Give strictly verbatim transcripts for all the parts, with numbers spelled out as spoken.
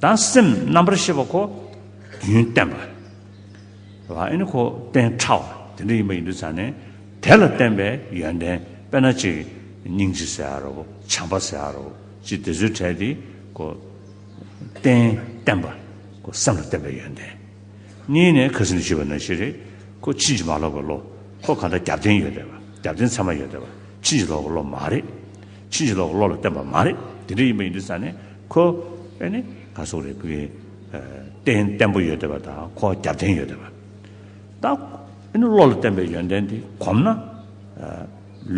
ད་སེམས་རྣམ་པར་ཤེས་པ་ཁོ་རྒྱུན་བརྟན་པ། ཨ་ནི་ཁོ་རྟེན་ཕྲ་བ་དེ་འདྲ་ཡིན་པ་ཡིན་དུས་ཙང་ནས་དེ་ལ་བརྟེན་པའི་ཡོན་ཏན། དཔེར་ན་ཅིག་སྙིང་རྗེ་ཟེར་ཡ་རོ། བྱམས་པ་ཟེར་ཡ་རོ། ཅིག་དེ་ཚོའི་གྲས་དེ་ཁོ་རྟེན་བརྟན་པ། ཁོ་སེམས་ལ་བརྟེན་པའི་ཡོན་ཏན། གཉིས་ནས་ཁ་སང་ཞུས་པ་ནང་བཞིན་རེད། ཁོ་ཕྱིན་ཅི་མ་ལོག་པའི་བློ། ཁོ་གང་ལྟར་རྒྱབ་རྟེན་ཡོད་བསྡད་པ། རྒྱབ་རྟེན་ཚད་མ་ཡོད་བསྡད་པ། ཕྱིན་ཅི་ལོག་གི་བློ་མ་རེད། ཕྱིན་ཅི་ལོག་གི་བློ་ལ་བརྟེན་པ་མ་རེད། དེ་འདྲ་ཡིན་པ་ཡིན་དུས་ཙང་ནས་ཁོ་ཨེ་ནི་ག་སོག་རེད། ཕ་གི་རྟེན་བརྟན་པོ་ཡོད་བསྡད་པ་དང་ཁོ་རྒྱབ་རྟེན་ཡོད་བསྡད་པ། ད་ཨེ་ནི་བློ་ལ་བརྟེན་པའི་ཡོན་ཏན་དེ་གོམས་ན།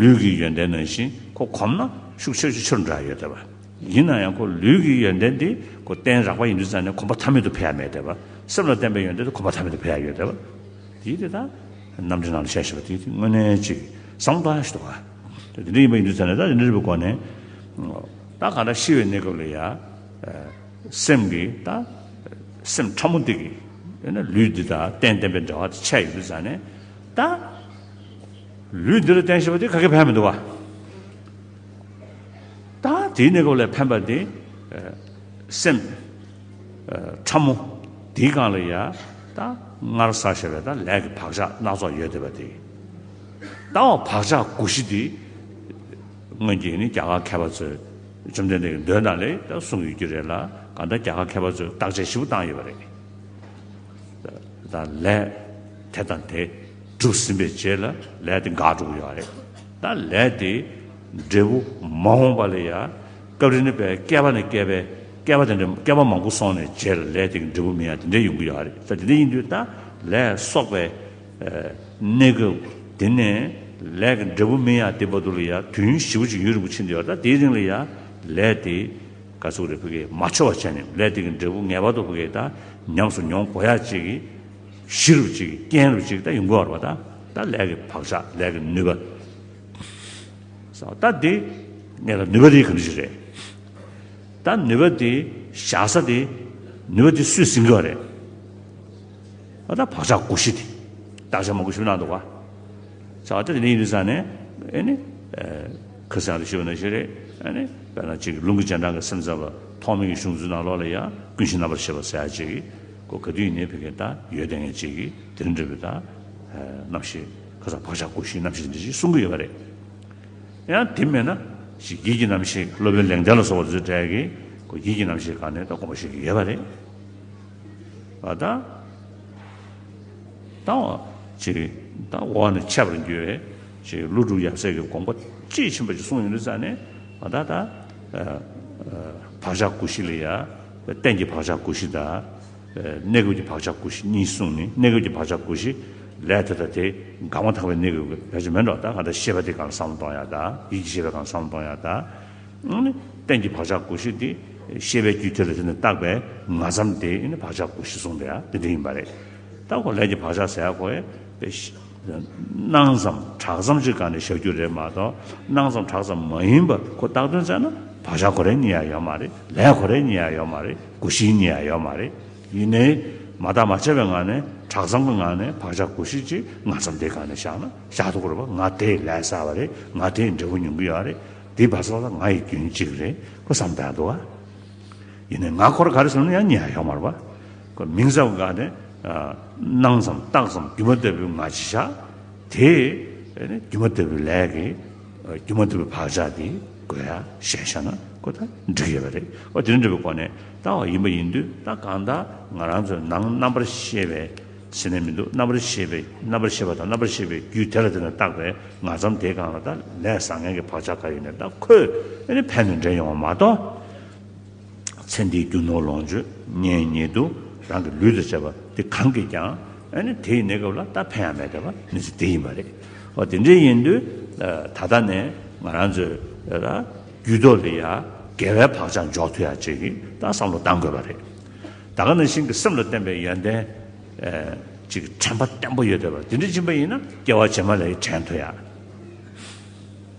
ལུས་ཀྱི་ཡོན་ཏན་ནང་བཞིན་ཁོ་གོམས་ན་ཤུགས་ཆེ་ཆེ་ཆེར་འགྲོ་ཡ་ཡོད་བསྡད་པ། ཡིན་ན་ཡང་ཁོ་ལུས་ཀྱི་ཡོན་ཏན་དེ་ཁོ་རྟེན་རགས་པ་ཡིན་དུས་ཙང་ནས་གོམས་པ་ཐ་མལ་དུ་འཕེལ་ཡ་མེད་བསྡད་པ། སེམས་ལ་བརྟེན་པའི་ཡོན་ཏན་དེ་གོམས་པ་ཐ་མལ་དུ་འཕེལ་ཡ་ཡོད་བསྡད་པ། དེ་དེ་ད་རྣམ་འགྲེལ་ནང་ལ་བཤད་བཞག་པ་དེ་དངོས་གནས་ཅིག་བསམ་བློ་གཏོང་ཡ་ཞིག་འདུག་ག་དེ་འདྲ་ཡིན་པ་ཡིན་དུས་ཙང་ནས་ད་དེ་འདྲ་རེད་པའི་སྒོ་ནས། ད་གང་ལྟར་ཤི་བའི་གནས་སྐབས་ལ་ཡ། སེམས་ཀྱི་ད། སེམས་ཕྲ་མོ་འདི་གི། ཡང་ན་ལུས་འདི་དང་རྟེན་བརྟེན་པའི་འབྲེལ་བ་དེ་ཆད་ཡོད་དུས་ཙང་ནས། ད། ལུས་འདི་ལ་བརྟེན་བཞག་པ་དེ་ག་གེ་ཕན་མི་འདུག་བ། ད་དེའི་གནས་སྐབས་ལ་ཕན་པ་དེ། སེམས། ཕྲ་མོ། དེའི་སྒང་ལ་ཡ། ད་སྔར་བསགས་བཞག་པའི་ད་ལས་ཀྱི་བག་ཆགས་སྣ་ཚོགས་ཡོད་བསྡད་པ་དེ། ད་བག་ཆགས་དགུག་གཞི་དེ། སྔོན་གྱི་ནི་རྒྱ་གར་མཁས་པ་ཚོས་བཅོམ་ལྡན་འདས་ཀྱི་མདོའི་ནང་ལ་ད་གསུངས་ཡོད་རྒྱུ་རེད་ལ། གང་ལྟར་རྒྱ་གར་མཁས་པ་ཚོས་བརྟག་དཔྱད་ཞིབ་པོ་བཏང་ཡོད་པ་རེད། ད་ལས་དེ་དང་དེ་གྲུབ་ཟིན་པའི་རྗེས་ལ་ལས་དེ་འགག་འགྲོ་གི་ཡོད་རེད། ད་ལས་དེ་འབྲས་བུ་མ་འོངས་པ་ལ་ཡ། སྐབས་རེ་ནི་བའི་བསྐལ་པ་ནས་བསྐལ་པའི་བསྐལ་པ་དེ་འདྲ་བསྐལ་པ་མང་པོ་སོང་ནས་རྗེས་ལ་ལས་དེ་གི་འབྲས་བུ་སྨིན་ཡ་དེ་འདྲ་ཡོང་གི་ཡོད་རེད། ད་དེ་འདྲ་ཡིན་དུས་ད་ལས་གསོག་པའི་གནས་སྐབས་དེ་ནས་ལས་ཀྱི་འབྲས་བུ་སྨིན་ཡ་དེ་བར་དུ་ལ་ཡ་དུས་ཡུན་ཞེ་པོ་ཅིག་ཡུན་རིང་པོ་ཕྱིན་བསྡད་ཡོད། ད་དེའི་རིང་ལ་ཡ་ལས་དེ་ག་ཚོད་རེད། ཕ་གིས་མ་འཆོར་བ་བྱས་ནས་ལས་དེ་གི་འབྲས་བུ་ངེས་པར་དུ་ཕ་གིས་ད་ཉམས་སུ་མྱོང་དགོས་ཡ་ཅིག་གི་གཞི་རུ་ཅིག་གི་རྐྱེན་རུ་ཅིག་ད་ཡོང་གི་ཡོད་རེད་པ། ད་ད་ལས་ཀྱི་བག་ཆགས་ལས་ཀྱི་ནུས་པ། ད་དེ་ངས་ལ་ནུས་པ་དེ་ག་འདྲ་ཞིག་རེད། ད་ནུས་པ་དེ་བཞག་ས་དེ་ནུས་པ་དེ་སུས་ཟིན་གྱི་ཡོད་རེད། ཨ་ད་བག་ཆགས་དགུག་གཞི་དེ་བརྟག་དཔྱད་མང་པོ་ཞིབ་གནང་འདུག་ག་བྱ་བ་དེ་ནི་ཡིན་དུས་ཙང་ནས་ཨེ་ནི། ཁ་སང་དུ་ཞུས་པ་ནང་བཞིན་རེད། ཨེ་ནི་དཔེར་ན་ཅིག་ལུང་གི་རྗེས་འབྲང་གི་སེམས་ཙམ་པ་ཐོགས་མེད་ཀྱི་གཞུང་ཚུལ་ནང་ལོགས་ལ་ཡང་ཀུན་གཞི་རྣམ་པར་ཤེས་པ་ཟེར་ཡ་ཅིག་གི་གོ་ག་དུས་ཡིན་ནའི་ཕ་གིར་ད་ཡོད་དེ་ངས་ཅིག་གི་དེ་འདྲ་བའི་ད་རྣམ་ཤེས་ཁ་སང་བག་ཆགས་དགུག་གཞིའི་རྣམ་ཤེས་འདི་ཅིག་གསུང་གི་ཡོད་པ་རེད། ཡང་དེ་མེད་ན་ཞིག་ཡིད་ཀྱི་རྣམ་ཤེས་སློབ་དཔོན་ལེགས་ལྡན་ལ་སོགས་པ་ཚོའི་གྲས་ཀྱིས་ཁོ་ཡིད་ཀྱི་རྣམ་ཤེས་སྒང་ནས་ད་དགོངས་པ་བཞེས་ཀྱི་ཡོད་པ་རེད། ཨ་ད། ད་འོ་ཅིག་ད་འོག་ནས་འཆད་པར་འགྱུར་བའི་ཅིག་ཀླུ་སྒྲུབ་ཡབ་སྲས་ཀྱི་དགོངས་པ་དཔྱིས་ཕྱིན་པ་ཅིག་གསུངས་ཡོང་དུས་ཙང་ནས་ཨ་ད་ད། བག་ཆགས་དགུག་གཞི་ལ་ཡ། རྟེན་གྱི་བག་ཆགས་དགུག་གཞི་དང་། གནས་སྐབས་ཀྱི་བག་ཆགས་དགུག་གཞི་གཉིས་གསུངས་ནས་གནས་སྐབས་ཀྱི་བག་ཆགས་དགུག་གཞི་ལས་དེ་དང་དེ་འགག་མ་ཐག་པའི་གནས་སྐབས་ཀྱི་བེད་སྤྱོད་མེད་འགྲོ། ད་གང་ལྟར་ཤེས་པ་དེ་གང་བསམ་བློ་གཏོང་ཡ་དང་ཡིད་ཀྱི་ཤེས་པ་གང་བསམ་བློ་གཏོང་ཡ་དང་། ཨ་ནི་རྟེན་གྱི་བག་ཆགས་དགུག་གཞི་དེ་ཤེས་པའི་རྒྱུད་དེ་ལ་དེ་ནི་བཏགས་པའི་ང་ཙམ་དེ་ཨ་ནི་བག་ཆགས་དགུག་གཞི་གསུངས་པ་ཡ་དེ་འདྲ་ཡིན་པ་རེད། ད་ཁོ་ལས་ཀྱི་བག་ཆགས་ཟེར་ཡ་ཁོ་ཡ་སྣང་ཙམ་གྲགས་ཙམ་ཅིག་སྒང་ནས་བཞག་རྒྱུ་རེད་མ་གཏོགས་སྣང་ཙམ་གྲགས་ཙམ་མ་ཡིན་པ་ཁོ་བཏགས་དོན་བཙལ་ན་བག་ཆགས་ཁོ་རང་རྙེད་ཡ་ཡོད་མ་རེད། ལས་ཁོ་རང་རྙེད་ཡ་ཡོད་མ་རེད། དགུག་གཞི་རྙེད་ཡ་ཡོད་མ་རེད། ཡིན་ནའི་མ་བརྟགས་མ་དཔྱད་པའི་ངང་ནས་གྲགས་ཙམ་གྱི་ངང་ནས་བག་ཆགས་དགུག་གཞི་ཅིག་ང་ཙམ་དེ་སྒང་ནས་བཞག་ན་བཞག་ཐུབ་ཀྱི་རེད་པ། ང་དེས་ལས་བསགས་པ་རེད། ང་དེས་འབྲས་བུ་མྱོང་གི་ཡོད་རེད། དེ་བར་སོང་ཙང་ང་ཡི་རྒྱུན་གཅིག་རེད། ཁོ་བསམ་བསྡད་འདུག་ག་ཡིན་ནའི་ང་ཁོ་རང་ག་རེ་ཟེར་ན་ཡང་རྙེད་ཡ་ཡོད་མ་རེད་པ། ཁོ་མིང་ཙམ་སྒང་ནས་སྣང་ཙམ་བཏགས་ཙམ་སྒྱུ་མ་ལྟ་བུའི་ང་ཅིག་བཞག་དེ་སྒྱུ་མ་ལྟ་བུའི་ལས་ཀྱི་སྒྱུ་མ་ལྟ་བུའི་བག་ཆགས་དེ་དགོས་ཡ་ཞེས་བཤད་ན་ཁོ་ད་འགྲིག་ཡོད་པ་རེད། ཨོ་དེ་འདྲ་འདྲ་བའི་སྒོ་ནས་ད་འོ་ཡིན་པ་ཡིན་དུས་ད་གང་ལྟར་ང་རང་ཚོའི་ནང་རྣམ་པར་ཤེས་པའི་ཟེར་ནས་མི་འདུག་རྣམ་པར་ཤེས་པའི་རྣམ་པར་ཤེས་པ་དང་རྣམ་པར་ཤེས་པའི་རྒྱུད་དེ་ལ་དེ་ནས་བཏགས་པའི་ང་ཙམ་དེའི་སྒང་ལ་ད་ལས་བཟང་ངན་གྱི་བག་ཆགས་ག་ཡོད་ནས་ད་ཁོས་ཨ་ནི་ཕན་ནུས་འདྲེན་ཡོང་བ་མ་གཏོགས། ཚེ་འདིའི་རྒྱུ་ནོར་ལོངས་སྤྱོད་གཉེན་ཉེ་དུ་རང་གི་ལུས་དང་བཅས་པ་དེ་གང་གིས་ཀྱང་ཨ་ནི་དེ་ཡི་གནས་སྐབས་ལ་ད་ཕན་ཡ་མེད་བསྡད་པ་གནས་ཚུལ་དེ་ཡིན་པ་རེད། འོ་དེ་འདྲ་ཡིན་དུས་ད་ལྟ་ནས་ང་རང་ཚོས་ལ་རྒྱུད་ཐོག་ལ་ཡ་དགེ་བའི་བག་ཆགས་འཇོག་ཐུབ་ཡ་ཅིག་གི་ད་བསམ་བློ་གཏང་དགོས་པ་རེད། ད་ག་ནང་བཞིན་གྱི་སེམས་ལ་བརྟེན་པའི་ཡོན་ཏན་ཅིག་དྲན་པ་བརྟན་པོ་ཡོད་བསྡད་པ་དེ་འདྲ་ཕྱིན་པ་ཡིན་ན་སྐྱེ་བ་རྗེས་མ་ལ་ཡི་དྲན་ཐུབ་ཡ།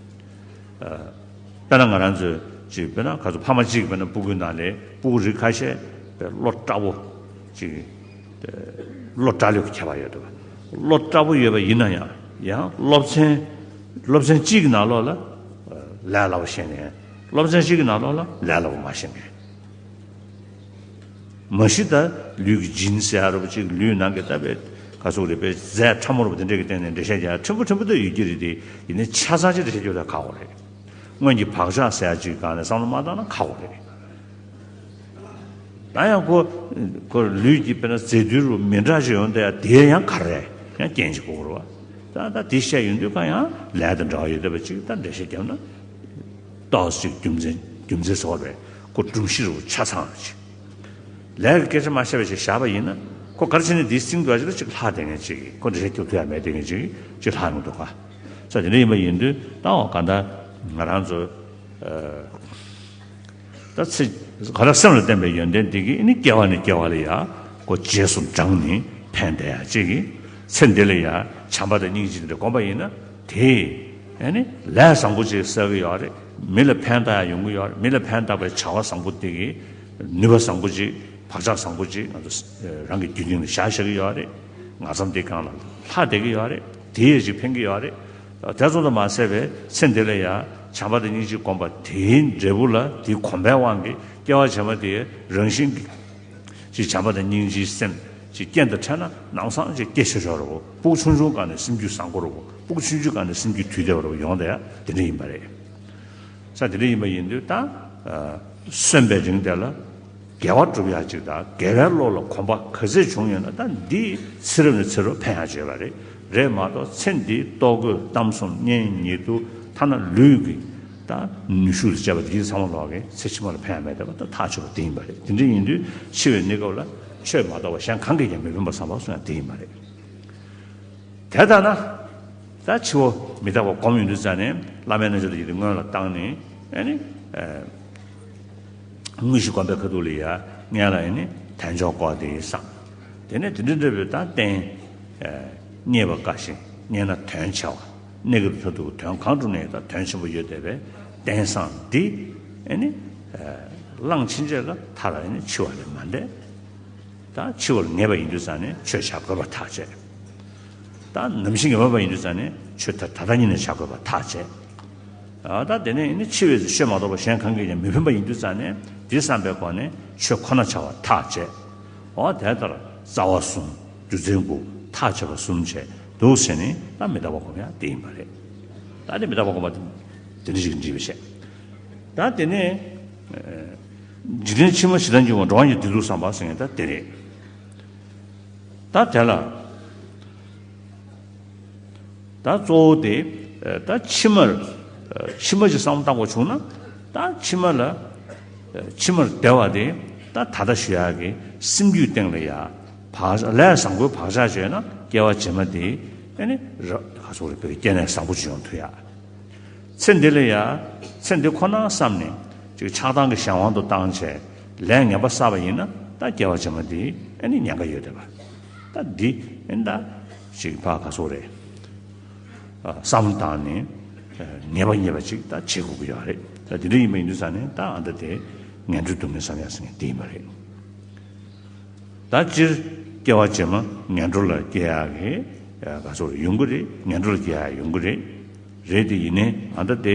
དཔེར་ན་ང་རང་ཚོས་ཅིག་དཔེར་ན་ག་ཚོད་ཕ་མ་གཅིག་དཔེར་ན་སྤུ་གུའི་ནང་ལས་སྤུ་གུ་རིགས་ཁ་ཤས་དཔེ་བློ་དྲག་པོ་ཅིག་བློ་དྲག་ལོས་ཁྱད་པར་ཡོད་འདུག་བློ་དྲག་པོ་ཡོད་པ་ཡིན་ན་ཡང་ཡང་སློབ་ཚན་སློབ་ཚན་གཅིག་གི་ནང་ལོགས་ལ་ལས་སླ་པོ་ཤེས་མཁན། སློབ་ཚན་གཅིག་གི་ནང་ལོགས་ལ་ལས་སླ་པོ་མ་ཤེས་མཁན། མ་གཞི་ད་ལུས་ཀྱི་ཇིན་ཟེར་ཡ་རུ་ཅིག་ལུས་ནང་གི་ད་བའི་ག་ཚོད་རེད་པའི་རྫས་ཕྲ་མོ་རུ་དེ་འདྲས་ཀྱི་སྟེང་ནས་འགྲེལ་བཤད་རྒྱག་ཕྲན་བུ་ཕྲན་བུ་ད་ཡོད་ཀྱི་རེད་དེ། ཡིན་ནའི་ཆ་ཚང་ཅིག་འགྲེལ་བཤད་རྒྱག་ད་ཁག་པོ་རེད། སྔོན་གྱི་བག་ཆགས་ཟེར་ཡ་ཅིག་སྒང་ནས་བསམ་བློ་མ་བཏང་ན་ཁག་པོ་རེད། ད་ཡང་ཁོ་ཁོ་ལུས་ཀྱི་དཔེར་ན་རྫས་རྡུལ་རུ་མི་འདྲ་ཞིག་ཡོང་དེ་ཡང་དེ་ཡང་ག་རེ་ཡང་རྐྱེན་ཅིག་དགོས་རེད་བ། ད་ད་དེ་བཤད་ཡོང་དུས་གང་ཡང་ལས་དང་འབྲེལ་བ་ཡོད་བསྡད་པ་ཅིག་ད་འགྲེལ་བཤད་བརྒྱབ་ན། ཏོག་ཙམ་རྒྱུ་མཚན་རྒྱུ་མཚན་ཟེར་བ་རེད། ཁོ་སྒྲོམ་གཞི་རུ་ཆ་ཚང་རུ་ཅིག་ལས་ཀྱི་སྐད་ཆ་མ་བཤད་པ་ཞིག་བཞག་པ་ཡིན་ན། ཁོ་ག་རེ་བྱས་ནས་འདིའི་སྟེང་དུ་ཡ་ཅིག་ལ་ཅིག་ལྷག་བསྡད་མཁན་ཅིག་ཁོ་འགྲེལ་བཤད་རྒྱག་ཐུབ་ཡ་མེད་བསྡད་མཁན་ཅིག་ཅིག་ལྷག་ཡོང་འདུག་ག་ས་དེ་འདྲ་ཡིན་པ་ཡིན་དུས་ད་འོ་ག་ད་ང་རང་ཚོ་ཨ་ད་ཚེ་ག་ལ་སེམས་ལ་བརྟེན་པའི་ཡོན་ཏན་འདི་གིས་ནི་སྐྱེ་བ་ནས་སྐྱེ་བ་ལ་ཡ་ཁོ་རྗེས་སུ་འབྲངས་ནས་ཕན་བསྡད་ཡ་ཅིག་གིས་ཚེ་འདི་ལ་ཡ་བྱམས་པ་དང་སྙིང་རྗེ་འདི་འདྲ་བསྒོམ་པ་ཡིན་ན། དེས་ཨ་ནི་ལས་བཟང་པོ་ཅིག་བསགས་ཀྱི་ཡོད་རེད། མི་ལ་ཕན་བཏགས་ཡ་ཡོང་གི་ཡོད་རེད། མི་ལ་ཕན་བཏགས་པའི་བྱ་བ་བཟང་པོ་དེ་གིས་ནུས་པ་བཟང་པོ་ཅིག་བག་ཆགས་བཟང་པོ་ཅིག་ང་ཚོ་རང་གི་རྒྱུད་སྟེང་ལ་བཞག་བཞག་གི་ཡོད་རེད། ང་ཚོ་འདི་སྒང་ལ་ལྷག་བསྡད་ཀྱི་ཡོད་རེད། དེ་ཡིས་ཅིག་ཕན་གྱི་ཡོད་རེད། དེ་ཙམ་དུ་མ་ཟད་པའི་ཚེ་འདི་ལ་ཡ་བྱམས་པ་དང་སྙིང་རྗེ་བསྒོམ་པ་དེའི་འབྲས་བུ་ལ་དེའི་གོམས་པའི་དབང་གིས་སྐྱེ་བ་ཕྱི་མ་དེའི་རང་བཞིན་གྱི་ཅིག་བྱམས་པ་དང་སྙིང་རྗེའི་སེམས་ཅིག་རྐྱེན་དང་འཕྲད་ན་ལམ་སང་ཅིག་སྐྱེ་ཆོག་ཆོག་རེད་བོ། སྤུ་གུ་ཆུང་ཆུང་སྒང་ནས་སེམས་རྒྱུད་བཟང་པོ་རེད་བོ། སྤུ་གུ་ཆུང་ཆུང་སྒང་ནས་སེམས་རྒྱུད་དུལ་བསྡད་པ་རེད་བོ། ཡོང་བསྡད་ཡ་དེ་འདྲ་ཡིན་པ་རེད། ས་དེ་འདྲ་ཡིན་པ་ཡིན་དུས་ད་གསོན་པའི་རིང་དེ་ལ་དགེ་བ་སྒྲུབ་ཡ་ཅིག་དང་དགེ་བའི་བློ་ལ་གོམས་པ་ག་ཚད་བྱུང་ཡོད་ན་ད་འདི་ཚེ་རབས་ནས་ཚེ་རབས་ཕན་ཡ་བྱེད་པ་རེད། རེད་མ་གཏོགས་ཚེ་འདིའི་ལྟོ་གོས་གཏམ་གསུམ་གཉེན་ཉེ་དུ་ཐ་ན་ལུས་ཀྱི་ད་ནུས་ཤུགས་ལ་བྱས་པ་འདི་ཚང་མ་ལོག་གི་ཚེ་ཕྱི་མ་ལ་ཕན་ཡ་མེད་བསྡད་པ་ད་ཐག་ཆོད་པ་དེ་ཡིན་པ་རེད། དེ་འདྲ་ཡིན་དུས་འཆི་བའི་གནས་སྐབས་ལ་ཆོས་མ་གཏོགས་པ་གཞན་གང་གིས་ཀྱང་མི་ཕན་པ་བསམ་པ་གསུང་ཡ་དེ་ཡིན་པ་རེད། དེ་ལྟ་ན། ད་འཆི་བ་མི་རྟག་པ་སྒོམ་ཡོང་དུས་ཙ་ནས་བླ་མའི་རྣལ་འབྱོར་དེ་ཡིད་དུ་སྔོན་ལ་བཏང་ནས་ཨ་ནི། དངོས་གཞི་སྒོམ་པའི་ཁ་ཐུག་ལ་ཡ་སྔོན་ལ་ཨ་ནི་དལ་འབྱོར་སྐོར་དེ་བསམ། དེ་ནས་དེ་འདྲ་འདྲ་བའི་ད་རྟེན། རྙེད་པ་དཀའ་ཞིང་རྙེད་ན་དོན་ཆེ་བ། གནས་སྐབས་མཐར་ཐུག་དོན་གང་སྒྲུབ་ནས་ད་དོན་ཆེན་པོ་ཡོད་བསྡད་པའི་རྟེན་བཟང་འདི་ཨ་ནི། བླངས་ཕྱིན་ཆད་ལ་མཐར་ཨ་ནི་འཆི་བ་ལས་མ་འདས། ད་འཆི་བར་ངེས་པ་ཡིན་དུས་ཙང་ནས་ཆོས་བྱ་དགོས་པ་ཐག་བཅད། ད་ནམ་ཞིག་ངེས་པ་ཡིན་དུས་ཙང་ནས་ཆོས་ད་ད་ལྟ་ཉིད་ནས་བྱ་དགོས་པ་ཐག་བཅད། ཨ་ད་དེ་ནས་ནི་འཆི་བའི་ཆོས་མ་གཏོགས་པ་གཞན་གང་གིས་ཀྱང་མི་ཕན་པ་ཡིན་དུས་ཙང་ནས་འདི་བསམ་པའི་སྒོ་ནས་ཆོས་ཁོ་ན་བྱ་བ་ཐག་བཅད། འོ་དེ་ལྟར་རྩ་བ་གསུམ་རྒྱུ་མཚན་དགུ་ཐག་ཆོད་པ་གསུམ་བྱས་འདུག་ཟེར་ནས་ད་མི་རྟག་པ་སྒོམ་ཡ་དེ་ཡིན་པ་རེད། ད་དེ་མི་རྟག་པ་སྒོམ་པ་དེ་འདྲ་ཞིག་འགྲིག་པའི་བཤད། ད་དེ་ནས་འཇིག་རྟེན་ཕྱི་མ་ཞེ་སྡང་འབྱུང་བ་འགྲོ་བ་ཉིད་བདེ་སྡུག་བསམ་པ་ཟེར་མཁན་ད་དེ་རེད། ད་དེ་ལ་ད་གཙོ་བོ་དེ་ད་ཕྱི་མར་ཕྱི་མ་ཞིག་བསམ་བློ་བཏང་དགོས་བྱུང་ན་ད་ཕྱི་མ་ལ་ཕྱི་མར་བདེ་བ་དེ་ད་ད་ལྟ་ཞུ་ཡག་གི་སེམས་རྒྱུད་སྟེང་ལ་ཡ་བག་ལས་བཟང་པོའི་བག་ཆགས་བྱས་ན་སྐྱེ་བ་རྗེས་མ་དེ་ཨ་ནི་ར་ག་ཚོད་རེད་བོད་སྐྱེ་གནས་བཟང་པོ་ཅིག་ཡོང་ཐུབ་ཡ། ཚེ་འདི་ལ་ཡ། ཚེ་འདི་ཁོ་ན་བསམ་ནས་ཅིག་ཆགས་སྡང་གི་གཞན་དབང་དུ་བཏང་བྱས་ལས་ངན་པ་བསགས་པ་ཡིན་ན་ད་སྐྱེ་བ་རྗེས་མ་འདི་ཨ་ནི་ཉེན་ཁ་ཡོད་བསྡད་པ། ད་འདི་ཨ་ནི་ད་ཅིག་ཕར་ག་ཚོད་རེད། བསམ་བློ་བཏང་ནས་ངེས་པ་རྙེད་པ་ཅིག་ད་བྱེད་དགོས་ཀྱི་ཡོད་རེད། ད་འདི་འདྲ་ཡིན་པ་ཡིན་དུས་ཙང་ནས་ད་ཨ་ད་དེ་ངན་འགྲོའི་སྡུག་བསྔལ་བསམ་ཡག་ཟེར་མཁན་འདི་ཡིན་པ་རེད། ད་སྤྱིར་སྐྱེ་བ་རྗེས་མ་ངན་འགྲོ་ལ་སྐྱེ་ཡག་གི་ག་ཚོད་ཡོང་གི་རེད། ངན་འགྲོ་ལ་སྐྱེ་ཡག་ཡོང་གི་རེད། རེད་དེ་ཡིན་ནའི་ང་ད་དེ་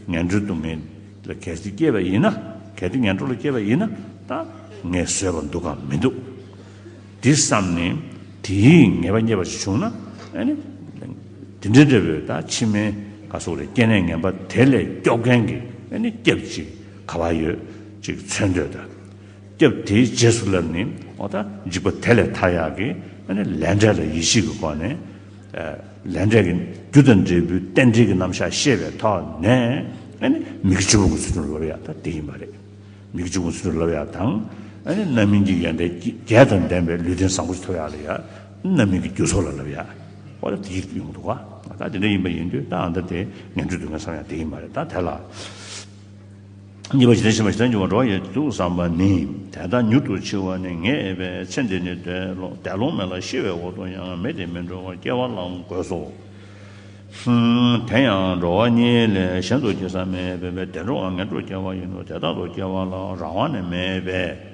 ངན་འགྲོའི་སྡུག་བསྔལ་ལ་གལ་སྲིད་སྐྱེས་པ་ཡིན་ན་གལ་ཏེ་ངན་འགྲོ་ལ་སྐྱེས་པ་ཡིན་ན་ད་ངས་བཟོད་པ་འདུག་གམ་མི་འདུག་འདི་བསམ་ནས་དེའི་ངེས་པ་རྙེད་པ་ཞིག་བྱུང་ན་ཨ་ནི་དེ་འདྲའི་འདྲ་བའི་ད་ཕྱི་མའི་ག་ཚོད་རེད་སྐྱེ་གནས་ངན་པ་དེ་ལས་སྐྱོབ་མཁན་གྱི་ཨ་ནི་སྐྱབས་ཅིག་ག་བ་ཡོད་ཅིག་འཚོལ་འདོད་ད། སྐྱབས་དེའི་རྗེས་སུ་སླེབས་ནས་འོ་ད་འཇིགས་པ་དེ་ལས་ཐར་ཡག་གི་ཨ་ནི་ལས་འབྲས་ལ་ཡིད་ཆེས་ཀྱི་སྒོ་ནས་ལས་འབྲས་ཀྱི་རྒྱུ་དང་འབྲས་བུའི་རྟེན་འབྲེལ་གྱི་རྣམ་གཞག་ཤེས་པའི་ཐོག་ནས་ཨ་ནི་མི་དགེ་བཅུ་སྤོང་གི་ཚུལ་དུ་ལབ་ཡག་ད་དེ་ཡིན་པ་རེད། མི་དགེ་བཅུ་སྤོང་ཚུལ་དུ་ལབ་ཡག་དང་ཨ་ནི་རྣམ་སྨིན་གྱི་ཡོན་ཏན་བརྒྱད་དང་ལྡན་པའི་ལུས་རྟེན་བཟང་པོ་ཞིག་ཐོབ་ཡག་ལ་ཡ་རྣམ་སྨིན་གྱི་རྒྱུ་ཚོགས་ལ་ལབ་ཡག་འོ་ད་དེ་ཡོང་འདུག་ག་ད་དེ་འདྲ་ཡིན་པ་ཡིན་དུས་ད་ཨ་ད་དེ་ངན་འགྲོའི་སྡུག་བསྔལ་བསམ་ཡག་དེ་ཡིན་པ་རེད། ད་དེ་ལ། གཉིས་པ་འཇིག་རྟེན་ཕྱི་མ་ཞེ་སྡང་འབྱུང་བ་འགྲོ་བ་ཉིད་བདེ་སྡུག་བསམ་པ་ནི། དེ་ལྟར་མྱུར་དུ་འཆི་བ་ནི་ངེས་པས་ཚེ་འདི་ནི་བདེ་ལོང་བདེ་ལོང་མེད་ལ་ཤི་བའི་འོག་ཏུ་ཡང་མི་དེ་མི་འགྲོ་བར་སྐྱེ་བ་ལ་འགོད་སོ། ཧུམ། དེ་ཡང་འགྲོ་བ་ཉིད་ལས་གཞན་དུ་སྐྱེ་ས་མེད་པས་བདེ་འགྲོ་བ་ངན་འགྲོར་སྐྱེ་བ་ཡིན་ནོ། དེ་ལྟར་དུ་སྐྱེ་བ་ལ་རང་དབང་ནི་མེད་པས།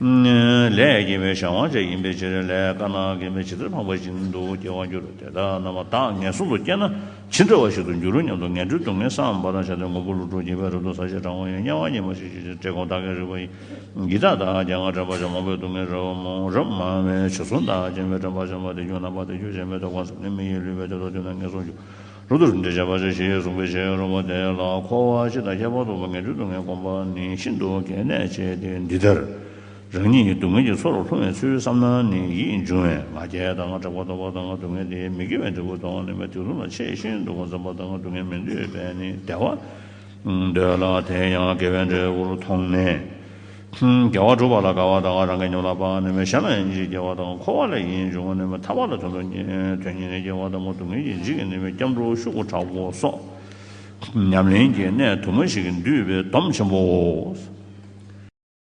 ལས་སྐྱེས་པའི་གཞན་དབང་ཅན་ཡིན་པའི་ཕྱིར། ལས་དཀར་ནག་སྐྱེས་པའི་ཇི་ལྟར་འཕངས་པ་བཞིན་དུ་སྐྱེ་བར་འགྱུར། དེ་ལྟར་རྣམ་པར་བདག་ངན་སོང་དུ་སྐྱེས་ན་ཇི་འདྲ་བ་ཞིག་ཏུ་འགྱུར་སྙམ་དུ་ངན་འགྲོའི་སྡུག་བསྔལ་བསམ་པ་དང་བྱ་སྟེ། དངོས་པོ་ལུས་འཁྲུགས་བགྱིས་པས་རབ་ཏུ་ཟ་ཞིང་གྲང་བ་ཡིས་དམྱལ་བར་ཉེན་པར་བྱེད་ཅིང་། བཀྲེས་སྐོམ་མཐར་ཐུག་རེག་པ་ཡིས། ཡི་དྭགས་དག་ཀྱང་དྲེགས་པ་ཆེན་པོ་མང་པོའི་སྡུག་བསྔལ་རབ་མྱོང་། རབ་མང་བའི་ཆུ་སྲིན་དག་ཀྱང་དྲེགས་པ་ཆེན་པོ་དེ་ཁྱོད་རྣམ་པར་དེ་ཁྱོད་བྱས་མི་ཐུབ། གང་ཟག་ནི་མི་ཡི་ལུས་པའི་དེ་དག་ཐོས་ན་ངན་སོང་འགྱུར། རབ་ཏུ་རིམ་གྲོ་བྱེད་པར་བྱ་ཞེས་གསུངས་པའི་ཕྱིར་རོ། དེ་ལ་འཁོར་བ་སྤྱི་དང་ཁྱད་པར་དུ་ངན་འགྲོའི་སྡུག་བསྔལ་བསྒོམ་པ་ནི་ཤིན་ཏུ་གལ་གནད་ཆེ་སྟེ། འདི་ལྟར་རང་ཉིད་སྡུག་བསྔལ་གྱི་མཚོ་ལ་ལྷུང་བའི་ཚུལ་བསམ་ན་ནི་ཡིད་འབྱུང་བས་ང་རྒྱལ་དང་དྲེགས་པ་ལྟ་བུ་དང་སྡུག་བསྔལ་དེ་མི་དགེ་བའི་འབྲས་བུ་དང་ནི་མི་དེ་ཚོ་ལ་ཆེས་ཤིན་ཏུ་འཛེམ་པ་དང་སྡུག་བསྔལ་མི་འདོད་པས་ནི་བདེ་བ་འདོད་ལ། དེ་ཡང་དགེ་བའི་འབྲས་བུར་མཐོང་ནས། དགེ་བ་སྒྲུབ་པ་ལ་དགའ་བ་དང་རང་གི་ཉམས་ལ་སྤང་ནས་མི་གཞན་ལ་ཡང་ཡིད་ཆེས་སྐྱེ་བ་དང་། འཁོར་བ་ལས་ཡིད་འབྱུང་ནས་མི་ཐར་པ་ལ་དོན་དུ་དོན་གཉེར་ནས་སྐྱེ་བ་དང་པོ་སྡུག་བསྔལ་གྱི་འཇིགས་ནས་མི་སྐྱབས་འགྲོ་ཤོག་གུ་དྲག་པོ་སོགས་ཉམས་ལེན་གྱི་གནས་དུ་མ་ཞིག་གིས་བསྡུས་པའི་སྡོམ་ཆེན་པོའོ།